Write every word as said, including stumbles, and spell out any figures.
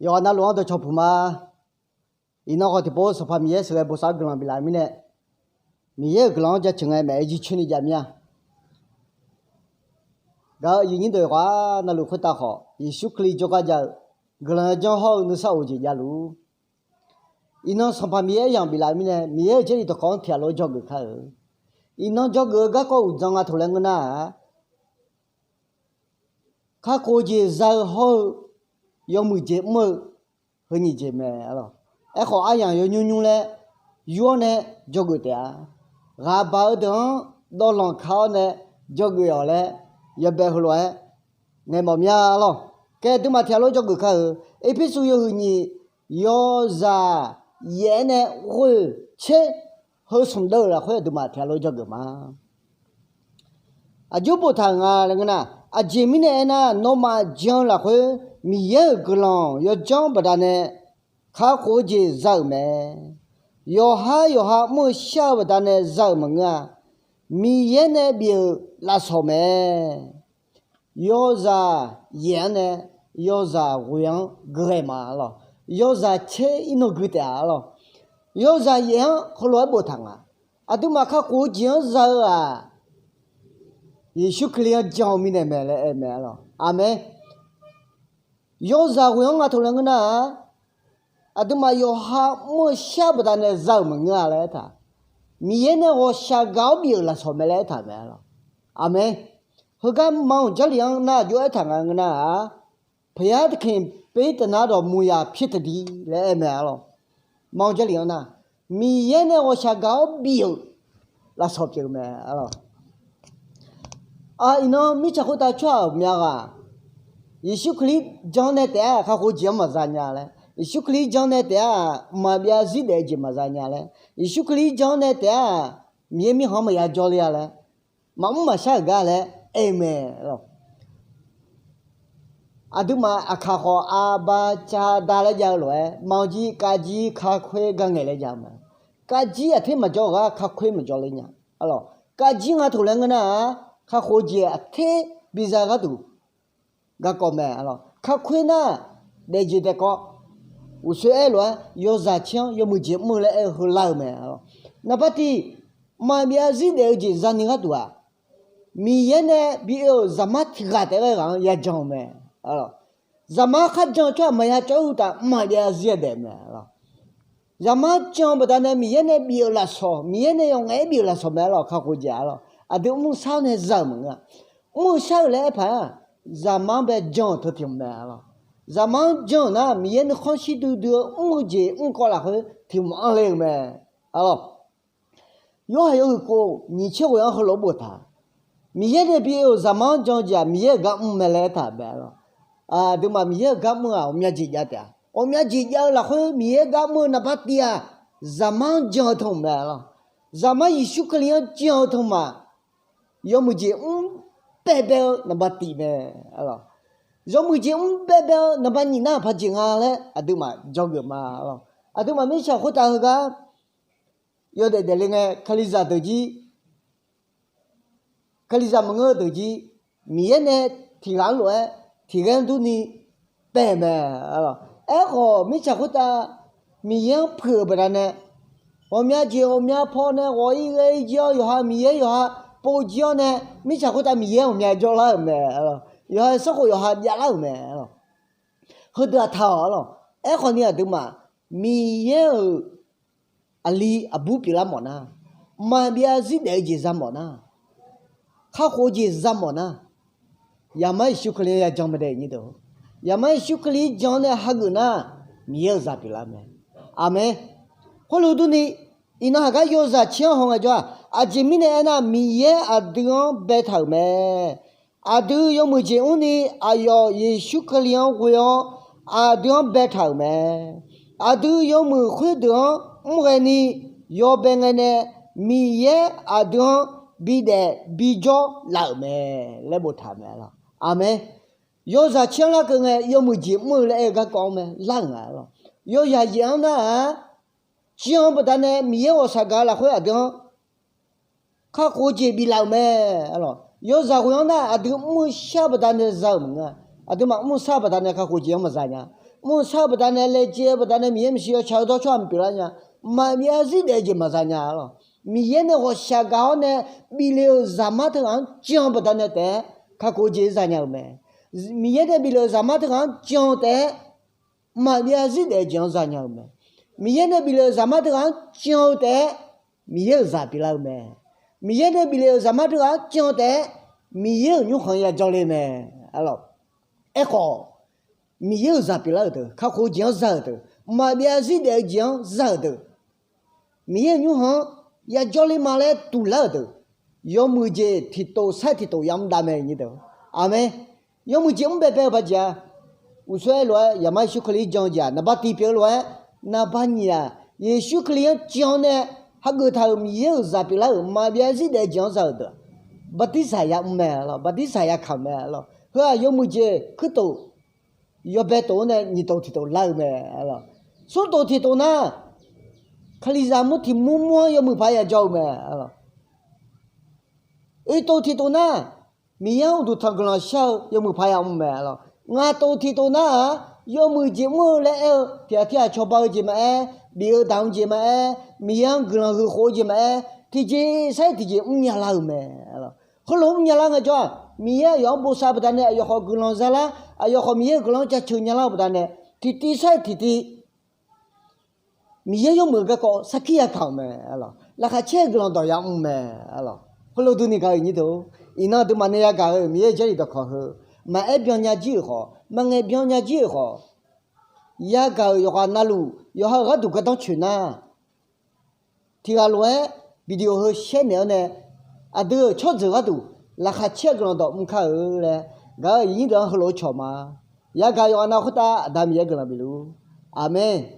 Yawqghaq navluf-anr dawqcawq puq ma. Iqnan khawf tiqpov Sanqpaq Miqyaer sheuqghae bosav-eu guiqlanq biflaf-eu mirnae, Miqyaer-euq guiqlanq-anr jaceuq ngae maeq-aer jircoer ni jav mir-a. Gaq-euq aqyuif nyir deuq yawqghaq navluf khoertav khawf, Yeqsur Kali jawrgar jav-eu guiqlanq yawjanr hawr-eu nuisar of-eu jeq javluf-ur. Iqnan Sanqpaq Miqyaer aryamq biflaf-eu mirnae, Miqyaer-euq Jarlif dawqkawq-anr tiqghaq lof-aer dzawgeuf kar-euq. Iqnan dzawgeuf-eu garkawv uqdzan nga taq laer ngeur nar-aq, kakhof-eu jeq za-eu hawr-eu yawmuiq jeq mr-eu heu nyiq jeq mae. Aerkhawf aryamq yawnymr nymr laer yur-awr nae dzawgeuf taef-a. Ghaq baq-eu deuq-anr dawvlanq ka-awr nae dzawgeuf-awq laer yawbae heulof-aer ngaeqmawf mir-a lawr. Kae aqduimaf tiqghaq lof-aer dzawgeuf kar-euq Erpersu yawhuiq nyiq yawzaq yaef-aer nae ghoeq tser heu smq deuv-euq lafkhoer aqduimaf tiqghaq lof-aer dzawgeuf ma. Aqjox boftaq-euq nga laer ngeur nar, aqjeq mirnae aernar, nawmaf jan-eu lafkhoer Miqyaer-euq guiqlanq yawjanr baqdanae kakhof-eu jeq za-euq mae. Yawqhar yawqha mr-eu shar-eu baqdanae za-euq maqngeur-a. Miqyaer nae bif-euq lafsawq mae. Yawzaq yaef-anr nae yawzaq ghoeq-anr gui ghae ma lawr. Yawzaq tser irnan gui taef-a lawr. Yawzaq yaef-anr heulof-aer boftaq nga. Aqduimaf kakhof-eu jeq-anr za-eu-aq, Yeqsur Kali-anr jan-eu mirnae mae laer aer mae lawr. Aqmeq. Yawzaq ghoeq-anr nga taq laer ngeur nar-aq, aqduimaf yawqha mr-eu shar baqdanae za-euq maqngeur-a laer aertaq. Miqyaer nae ghawqshaq gaq-awr bif-euq lafsawq mae laer aertaq mae lawr. Aqmeq. Heugar ma-euq Jarlif-anr nar aqjox aertaq nga ngeur nar-aq, paqyar taqkeq pir taqnar dawq muiq yaq pir taqdi laer aer mae lawr. Ma-euq Jarlif-anr nar, Miqyaer nae ghawqshaq gaq-awr bif-euq lafsawq pyeuf-eu mae lawr. Iqnan mirtsaq khoertav tsawrhaq ghawqmya ghaq, Yeqsur Kali jan nae taef-aer kakhof jeq-anr maqza nya laer, Yeqsur Kali jan nae taef-aer mqmaq byav zarzir daef-eu jeq maqza nya laer, Yeqsur Kali jan nae taef-aer Miqyaer mirkhanq-anr maqya jawrler-a laer, maqmr maqshar-euq gar laer aer-eu mae lawr. Aqduimaf aqkaq khawf aqba cava da laer jav-eu lof-aer, maqjir kavjir kakhoer gar ngaeq laer jav-eu mae. Kavjir aqter maqjawr-eu gar kakhoer maqjawr ler nya. Kavjir nga taq laer ngeur nar-aq, kakhof jeq aqter biza-eu gharduq garkawv mae lawr. Kakhoer nar, daefjeq daefkawv, uqshoe aer lof-aer yawzaq tser-anr yawmuiq jeq mr-eu laer aer-eu heular-eu mae lawr. Naqbar tiq, maqbyav zarzir daef-eu jeq zani gharduq-aq, Miqyaer nae bi oe-euq Zaqmar tiq ghaq taef-aer ghae ghaq-anr ya jan-eu mae. Zaqmar kharjan-eu tsawrhaq maqya cawv-eu uqtaf maqbyav zarzir daef mae lawr. Zaqmar jan-eu baqdanae Miqyaer nae bif-euq lafsawq, Miqyaer nae yawf ngaef-aer bif-euq lafsawq mae lawr. Kakhof jeq-a lawr, aqdui mr-eu shar-awr nae za-euq maqngeur-a. Mr-eu shar-euq laer aerpaq-aq, Zaqmar-anr bae jan-euq teu tiq hmq mae lawr. Zaqmar-anr jan-euq nar, Miqyaer nuikhanr shir duidui-eu mr-eu jeq mr kawv lafkhoer tiq hmq anr le-euq mae lawr. Yorhaq yawhuiq khof nyiq tser ghoe-anr heulof-aer boftaq, Miqyaer nae bi oe-euq Zaqmar-anr jan-eu jeq-aq, Miqyaer-euq gar mr mae laer aertaq mae lawr. Aqduimaf Miqyaer-euq gar mr-aq, ghawqmya jeq jav taef-a. Ghawqmya jeq jav-eu lafkhoer Miqyaer gar mr-eu naqbar tiq-aq, Zaqmar-anr jan-eu teu hmq mae lawr. Zaqmar Yeqsur Kali-anr jan-eu teu hmq-aq, yawmuiq jeq mr baebae-eu naqbar tiq mae lawr. Yawmuiq jeq mr baebae-eu naqbar nyiq nar-aq paqjeq nga laer aqduimaf dzawgeuf ma lawr. Aqduimaf mirtsaq khoertav heugar yawdaef daefle ngae, Kalizaq deuq jir, Kalizaq maqngeur-eu deuq jir, Miqyaer nae tiq ghaq-anr lof-aer tiq ghaer-anr durni taef mae lawr. Aerkhawf mirtsaq khoertav Miqyaer-anr puiq-euq baqdanae, ghawqmya jeq ghawqmya paw nae ghawq-ir ghae-ir jir-awr, yawqha Miqyaer yawqha pov jir-awr nae, mirtsaq khoertav Miqyaer ghawqmya jawrlar-euq mae lawr. Yawqha sanrkhof yawqha javlar-euq mae lawr. Heudeuq-aq taq-awq lawr. Aerkhawf ni aqduimaf Miqyaer-euq aqli aqbur pyeuflar mawf nar, maqbyav zarzir daef-eu jeq za mawf nar, kakhof-eu jeq za mawf nar, Zaqmar Yeqsur Kali-anr ya jan mae dae nyir deuq. Zaqmar Yeqsur Kali jan nae hageuf nar, Miqyaer-euq zaq pyeuflar mae. Aqmeq. Khoerlof durni, iqnan haq gar yawzaq tser-anr haw ngaejawr-aq, aqjeq mirnae aernar, Miqyaer aqdui-anr baetaq-euq mae. Aqdui yawmuiq jeq mrni, aqyawf Yeqsur Kali-anr ghoe-awr aqdui-anr baetaq-euq mae. Aqdui yawmuiq khoerdeuq-anr mr ghaeni yawbae ngae nae, Miqyaer aqdui-anr bidaef bijawr laf-euq mae laer boftaq mae lawr. Aqmeq. Yawzaq tser-anr larkeuv ngae, yawmuiq jeq mr-eu laer aer-eu garkawv-anr mae lar-euq nga lawr. Yawzaq yaef-anr nar-aq, jan-eu baqdanae Miqyaer ghawqshaq gaq-eu lafkhoer aqdui-anr kakhof-eu jeq biflaf-euq mae. Yawzaq ghoe-anr nar, aqdui mr-eu shar-eu baqdanae za-euq maqngeur-a. Aqduimaf mr-eu shar-eu baqdanae kakhof jeq-anr maqza nya. mr-eu shar-eu baqdanae, laejae-eu baqdanae, Miqyaer maeqshi yawtsaq-eu dawrcawq-aq maqpyeuf lar nya. Maqbyav zir daef-eu jeq maqza nya lawq. Miqyaer nae ghawqshaq gaq-awr nae bif le-euq zaqmar teughaq-anr jan-eu baqdanae taef-aer kakhof-eu jeq za nya-euq mae. Miqyaer nae bif le-euq zaqmar teughaq-anr jan-eu taef-aer maqbyav zir daef-eu jeq-anr za nya-euq mae. Miqyaer nae bif le-euq zaqmar teughaq-anr jan-eu taef-aer Miqyaer-euq zaq pyeuflar-eu mae. Miqyaer nae bif le-euq zaqmar teughaq-anr jan-eu taef-aer Miqyaer-euq nymrkhanq yajawr le mae. Aerkhawf, Miqyaer-euq zaq pyeuflar-euq deuq, kakhof-eu jeq-anr za-euq deuq, maqbyav zir daef-eu jeq-anr za-euq deuq, Miqyaer-euq nymrkhanq-anr yajawr le ma laer duqlar-euq deuq, yawmuiq jeq tiqtof sar-aer tiqtof yamr dav mae. Aqmeq. Yawmuiq jeq mr baebae-eu ba jeq-a. Uqshoe lof-aer Yaqmar Yeqsur Kali-anr jan-eu jeq-aq, naqba tiq pyeuf-eu lof-aer, naqba nyiq-aq, Yeqsur Kali-anr jan-awr nae hageuf taq-euq Miqyaer-euq zaq pyeuflar-euq maqbyav zir daef-eu jeq-anr za-euq deuq-aq, bartirsaq yamr mae lawq. Bartirsaq yakaq-euq mae lawq. Heu-aq yawmuiq jeq kuirtof yawbae tof-anr nae nyiq tof tiqtof lar-eu mae lawq. Smr tof tiqtof nar, Kalizaq mur tiq mur mur-anr yawmuiq paq yajawr-eu mae lawq. Oeq tof tiqtof nar, Miqyaer-anr uqduq tanq guiqlanq shar-eu yawmuiq paq yamr mae lawq. Ngaq tof tiqtof nar-aq, yawmuiq jeq mr-eu laer aer-eu tiq ghaq tir ghaq cawba-eu jeq maqaer, bif-eu damq-eu jeq maqaer, Miqyaer-anr guiqlanq huiq khof-eu jeq maqaer, tiqjeq sar-aer tiqjeq mrnya lar-euq mae lawq. Heulof mrnya lar ngaejawr-aq, Miqyaer aqyawf-anr bosav baqdanae, aqyawf khawf guiqlanq zalar, aqyawf khawf Miqyaer-euq guiqlanq-anr jaceuq nya lar-eu baqdanae, tiqtiv sar-aer tiqtiv Miqyaer yawmuiq-eu garkawv sarkir yakaq-euq mae lawq. Laqkhaq caer-eu guiqlanq dawq yamr mae lawq. Heulof durni gaq-euq nyir deuq, iqnan aqduimaf nae yagaq-euq Miqyaer-euq jarlif dawqkawq heu, maqaer byan nya jir-euq khawf, maqngaeq byan nya jir-euq khawf, yagaq-euq yawqghaq navluf yawqha-euq gharduq gardanr coeq nar, tiq ghaq lof-aer video heu share naeq-awr nae, aqdui-euq tsawrjeuq gharduq laqkhaq caer-eu guiqlanq dawq mr kar-eu laer, gaq-euq aqyuif aqnyir deuq-anr heulof-aer cawq ma. Yagaq yawqghaq nav khoertav Aqda Miqyaer guiqlanq bifluf-ur. Aqmeq.